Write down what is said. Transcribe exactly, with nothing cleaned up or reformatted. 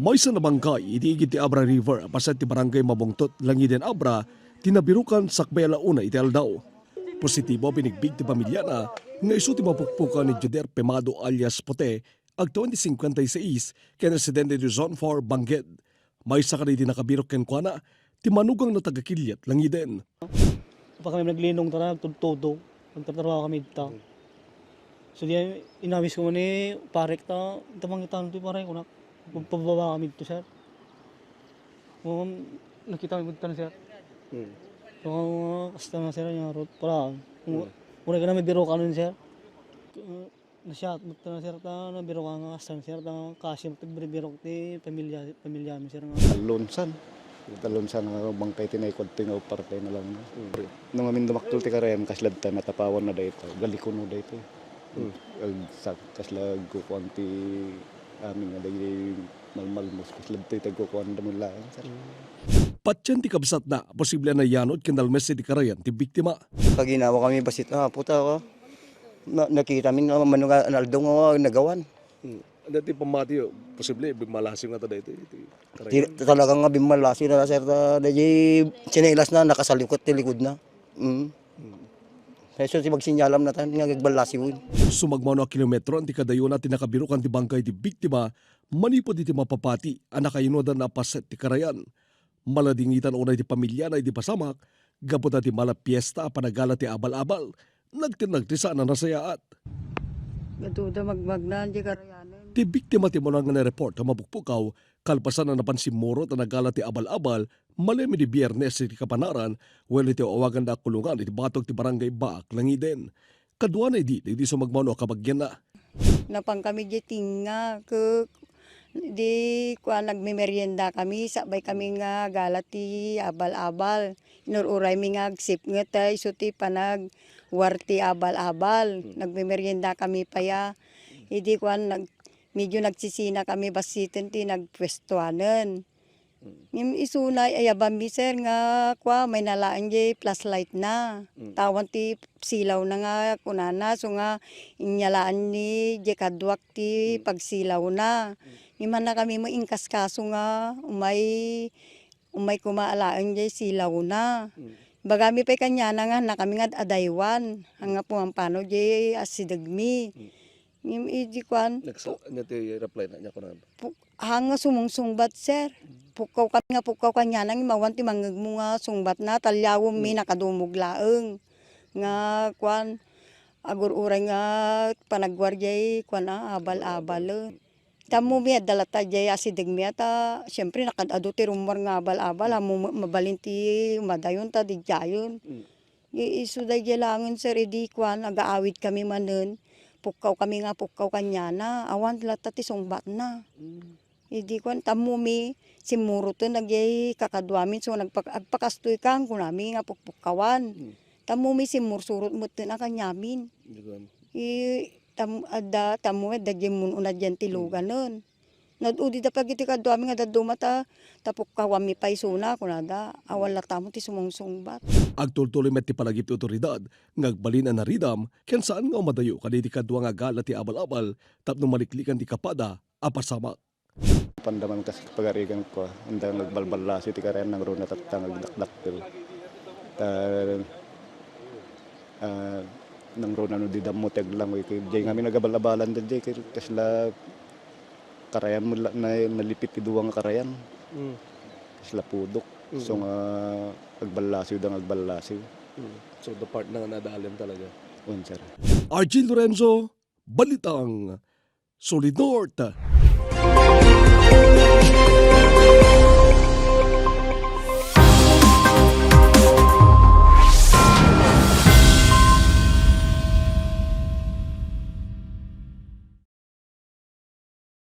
Maysa a bangkay iti igid ti Abra River a paset ti Barangay Mabungtot, Langiden, Abra, ti nabirukan sakbay a la una iti aldaw. Positibo a binigbig ti pamiliana nga isu ti mapukpukaw ni Joder Pemado alias Pote, agtawen ti cincuenta y seis, ken residente ti Zone four, Bangked. Maysa kadagiti nakabirok kenkuana ti manugangna taga-Kiliat, Langiden. Pa kami naglinong ta, nagtudtudo. Nagtatrabaho kami dita. So, di, inawis ko man ni parek ta, "Ita, mangitan ti parek," kunak. Pababa kami dito, sir. Um, nakita kami dito, sir. Hmm. So, kasta na, sir, yung road. Para, Hmm. Muna ka na may biro kanon, sir. Nasya, basta na, sir, ta, nabiro ka nga, saan, sir, ta, kasi mo, tagbiribiro ti pamilya, pamilya mi, sir, nga. Talonsan. Talonsan nga bangkay ti naikod ti nga parte na lang. Mm. Nung amin dumakkel ti karayan, kasla ta natapawan na dayta, galikon na dayta. Mm. Ag-, sa-, kasla agkukuan ti amin nga dagiti malmalmos, kasla ta iti agkukuan da man laeng, sir. Mm. Patien ti kabsatna, posible a nayanod ken nalmes iti karayan ti biktima. Paginawa kami basit, ah, puta, oh. Na-, nakita mi nga mano nga aldo nga nagawan. Hmm. Anda ti pammati yo? Posible, bimmalasiw nga ta daytoy, iti karayan. Ti-, talaga nga bimmalasiw na, sir, ta, daydi tsinelas na, nakasalikot ti likod na. Hmm. Hmm. Kaysa ti magsinyalam na tan, nga agbalasiw. Sumagmamano a kilometro ti kadayona ti nakabirukan ti bangkay ti biktima, manipud iti mapapati a nakayanudan a paset ti karayan. Maladingitan unay ti pamiliana iti pasamak, gapu ta ti malapiesta a panagala ti abal-abal, nagtirnag ti saan a nasayaat. Gaduda magmagna, di karayanen. Ti biktima ti umuna nga nareport a mapukpukaw, kalpasan a napan simmurot a nagala ti abal-abal, malem idi Biyernes iti kapanaran, wenno iti awagan da a kulungan iti batok ti Barangay Baak, Langiden. Kaduana idi dagiti sumagmamano a kabagianna. Napan kami diay tinga, ket di, kuan, nagmemerienda kami, sakbay kami nga gala ti abal-abal. Inur-uray mi nga agsipnget ta isu ti panagwar ti abal-abal. Hmm. Nagmemerienda kami pay a. Idi, kuan, nag-, medyo nagsisina kami bassiten ti nagpuestuanen. Mm. Ngem isuna, ayabanmi, sir, nga kua, mayna laeng diay flashlight na. Mm. Awan ti silaw na nga kunana, so nga inyalaen ni diay kaduak ti Mm. pagsilaw na. Mm. Ngem hanna kami met inkaskaso nga umay, umay koma laeng diay silaw na. Mm. Ibagami pay kaniana nga hanna kami nga ad-adaywan, nga pumampano diay asidegmi. Mm. Ngem idi kuan, Nagsa-, pu-, anya ti reply na, anya kunan? Pu-, ha nga sumungsungbat, sir. Pukkaw kami nga pukkaw kaniana, ngem awan ti mangngegmo nga sungbatna, talyawenmi, Hmm. nakadumog laeng. Nga, kuan, agur-uray nga panagwar diay, kuan, a, abal-abal, eh. Tammomi, adda latta diay asidegmi a ta, siempre, nakaad-adu ti rummuar nga abal-abal, Hmm. ammo ma-, mabalin ti madayon ta didiayon. Hmm. Isu daydiay laengen, sir, idi kuan, agaawid kami manen, pukkaw kami nga pukkaw kaniana, awan latta ti sungbatna. Mm. Idi kuan, tammomi, simmuroten dagiti kakaduamin, so nagpak-, agpakastoy kan, kunami nga pukpukkawan. Mm. Tammomi, simmursurot metten a kaniamin. Di kuan. I, tam-, adda, tammomi, adda diay mun-una diay ti Mm. luganen. Nag-udi da pagiti kaduami nga dadduma ta, ta pukkawanmi pay isuna, kunada. Awan latta met ti sumungsungbat. Agtultuloy met ti palagip ti awtoridad nga agbalin a naridam ken saan nga umadayo kadagiti kadua nga agala ti abal-abal tapno maliklikan ti kapada a pasamak. Pandaman kas pagarigan ko, anda nga agbalballasiw ti karayan nangruna tatta nga agdakdakkel. Ta, ah, nangruna no di dammo ti aglangoy, ket diay ngamin agabal-abalan da diay, ket kasla karayan met la, na, nalipit ti dua nga karayan. Mm. Kasla pudok. Mm. So nga agballasiw da nga agballasiw. Mm. So, the part na nga nadalem talaga. Wen, sir. Archie Lorenzo, Balitang Solid North.